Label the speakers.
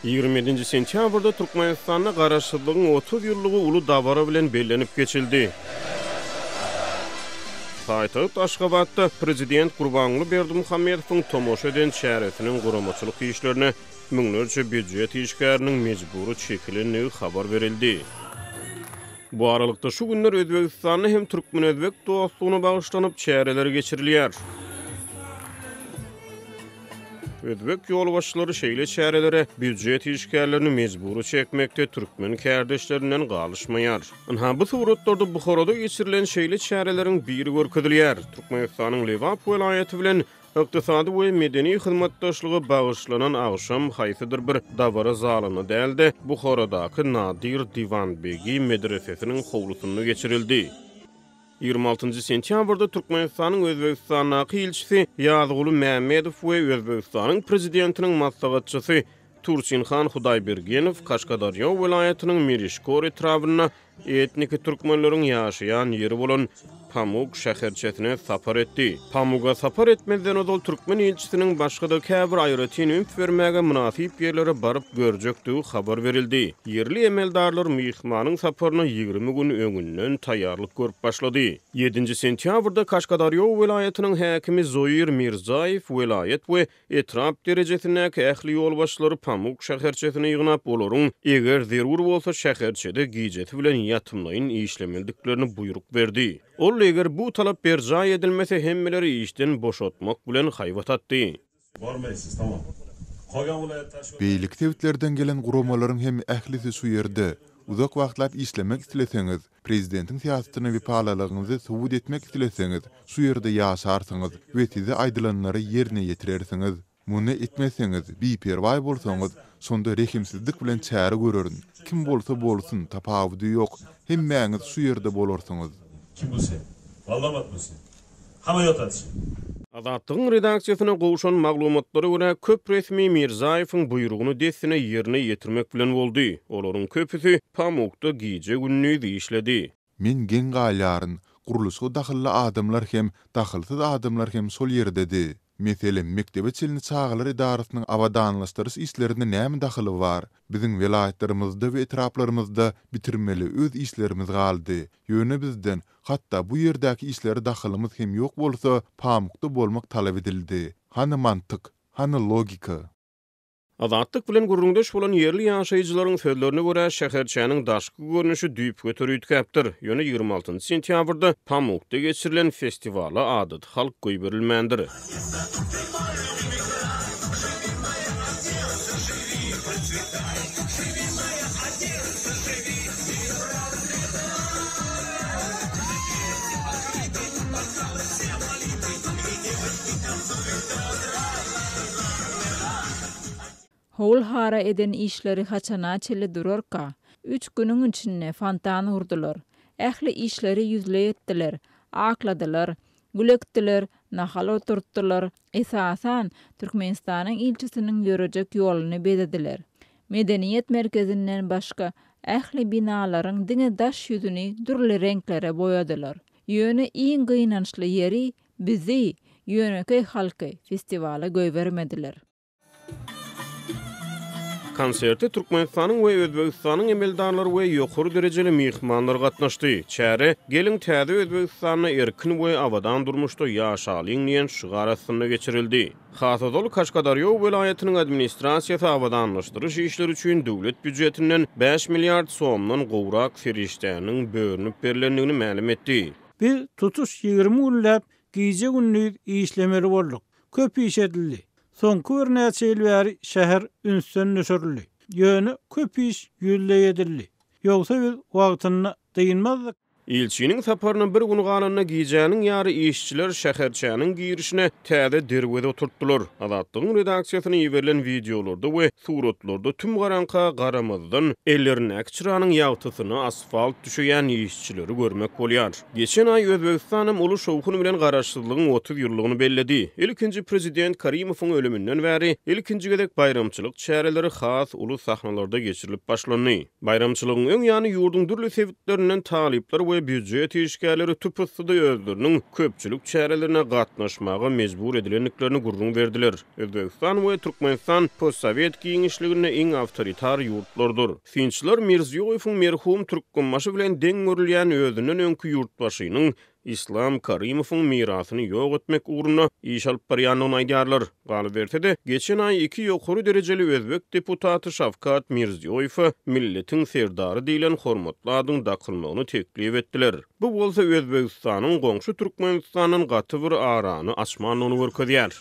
Speaker 1: 27-nji sentýabrda Türkmenistanda Garaşsyzlygyň 30 ýyllygy uly dabara bilen bellenip geçildi. Paýtagt Aşgabatda prezident Gurbanguly Berdimuhamedowyň tomaşa eden çäresiniň guramaçylyk işlerine müňlerçe býujet işgäriniň mejbury çekilendigi habar berildi. Bu aralykda, şu günler Özbegistanda hem türkmen-özbek dostlugyna bagyşlanyp çäreler geçirilýär. Özbek ýolbaşçylary şeýle çärelere býujet işgärlerini mejbury çekmekde türkmen kärdeşlerinden galyşmaýar. Ynha, bu suratlarda Buharada geçirilen şeýle çäreleriň biri görkezilýär. Türkmenistanyň Lebap welaýaty bilen Ykdysady we medeni hyzmatdaşlyga bagyşlanan agşam haýsydyr bir dabara zalynda däl-de, Buharadaky Nadir Diwanbegi medresesiniň howlusynda geçirildi. 26 sentýabrda Türkmenistanyň Özbegistandaky ilçisi Ýazguly Mämmedow we Özbegistanyň Prezidentiniň maslahatçysy Tursinhan Hudaýbergenow Kaşgadarýa welaýatynyň Mirişkor etrabynda etniki türkmenleriň ýaşaýan ýeri bolan Pamuk şäherçesine sapar etdi. Pamuga sapar etmezden ozal türkmen ilçisiniň başga-da käbir aýratyn üns bermäge mynasyp ýerlere baryp görjekdigi habar berildi. Ýerli emeldarlar myhmanyň saparyna 20 gün öňünden taýýarlyk görüp başlady. Ýedinji sentýabrda Kaşgadarýo welaýatynyň häkimi Zoir Mirzaýew welaýat we Etrap derejesindäki ähli ýolbaşçylary Pamuk şäherçesine ýygnap, olaryň, eger zerur bolsa, şäherçede gijesi bilen ýatymlaýyn işlemelidiklerini buýruk berdi. Ol, eger bu talap berjaý edilmese, hemmeleri işden boşatmak bilen haýbat atdy.
Speaker 2: Beýleki sebitlerden gelen guramalaryň hem ählisi şu ýerde. Uzak wagtlap işlemek isleseňiz, Prezidentiň syýasatyna wepalylygyňyzy subut etmek isleseňiz, şu ýerde ýaşarsyňyz we size aýdylanlary ýerine ýetirersiňiz. Muny etmeseňiz, biperwaý bolsaňyz, şonda rehimsizlik bilen çäre görerin. Kim bolsa bolsun, tapawudy ýok, hemmäňiz şu ýerde bolarsyňyz.
Speaker 3: Kim bolsa, aldamat bolsa. Hama ýotaçy.
Speaker 1: Azatlygyň redaksiýasyna gowşan maglumatlara görä, köp resmi Mirzaýewiň buýrugyny dessine ýerine ýetirmek bilen boldy. Olaryň köpüsi Pamukda gije-gündiz işledi.
Speaker 2: Men geň galýaryn, gurluşyga dahylly adamlar hem, dahylsyz adamlar hem şol ýerdedi. Meselem, mekdebe çenli çagalar edarasynyň abadanlaşdyryş işlerine näme dahyly bar? Biziň welaýatlarymyzda we etraplarymyzda bitirmeli öz işlerimiz galdy. Ýöne bizden, hatda bu ýerdäki işlere dahylymyz hem ýok bolsa, Pamukda bolmak talap edildi. Hany mantyk? Hany logika?
Speaker 1: Azatlyk bilen gürrüňdeş bolan ýerli ýaşaýjylaryň sözlerine görä, şäherçäniň daşky görnüşi düýpgöter üýtgäpdir. Ýöne 26 sentýabrda Pamukda geçirilen festiwala adaty halk goýberilmändir.
Speaker 4: Howul-hara eden işleri haçana çenli durarka? Üç günüň içinde fontan gurdular. Ähli işleri ýüzleý etdiler, akladylar, gül ekdiler, nahal oturtdylar, esasan, Türkmenistanyň ilçisiniň ýörejek ýoluny bezediler. Medeniýet merkezinden başga ähli binalaryň diňe daş ýüzüni dürli reňklere boýadylar. Ýöne iň gynançly ýeri bizi, ýönekeý halky festiwala goýbermediler.
Speaker 1: Konserte Türkmenistanyň we Özbegistanyň emeldarlary we ýokary derejeli myhmanlar gatnaşdy. Çäre Geliň, täze Özbegistanda erkin we abadan durmuşda ýaşalyň diýen şygar astynda geçirildi. Has ozal Kaşgadarýo welaýatynyň administrasiýasy abadanlaşdyryş işleri üçin döwlet býujetinden bäş milliard somdan gowrak serişdäniň bölünip berlendigini mälim etdi.
Speaker 5: Biz tutuş 20 günläp gije-gündiz işlemeli bolduk. Köp iş edildi. Soňky birnäçe ýyl bäri şäher ünsden düşürildi. Ýöne köp iş ýüzleý edildi. Ýogsa biz wagtynda dynmazdyk.
Speaker 1: Ilçiniň saparyna bir gün galanda gijäniň ýary işçiler şäherçäniň girişine täze derweze oturtdylar. Azatlygyň redaksiýasyna iberilen wideolarda we suratlarda tüm garaňka garamazdan, ellerindäki çyranyň ýagtysyna asfalt düşeýän işçileri görmek bolýar. Geçen aý Özbegistan hem uly şowhun bilen garaşsyzlygyň 30 ýyllygyny belledi. Ilkinji prezident Karimowyň ölüminden bäri ilkinji gezek baýramçylyk çäreleri has uly sahnalarda geçirilip başlandy. Baýramçylygyň öň ýany ýurduň dürli sebitlerinden talyplar we. we býujet işgärleri tüp yssyda özleriniň köpçülik çärelerine gatnaşmaga mejbur edilendiklerini gürrüň berdiler. Özbegistan we Türkmenistan postsowet giňişliginde iň awtoritar ýurtlardyr. Synçylar Mirziýoýewiň merhum Türkmenbaşy bilen deň görülýän özünden öňki ýurtbaşynyň Islam Karimowyň mirasyny ýok etmek ugrunda iş alyp barýandygyny aýdýarlar. Galyberse-de, geçen aý iki ýokary derejeli özbek deputaty Şawkat Mirziýoýewe Milletiň Serdary diýlen hormatly adyň dakylmagyny teklip etdiler. Bu bolsa Özbegistanyň goňşy Türkmenistandan gaty bir arany açmandygyny görkezýär.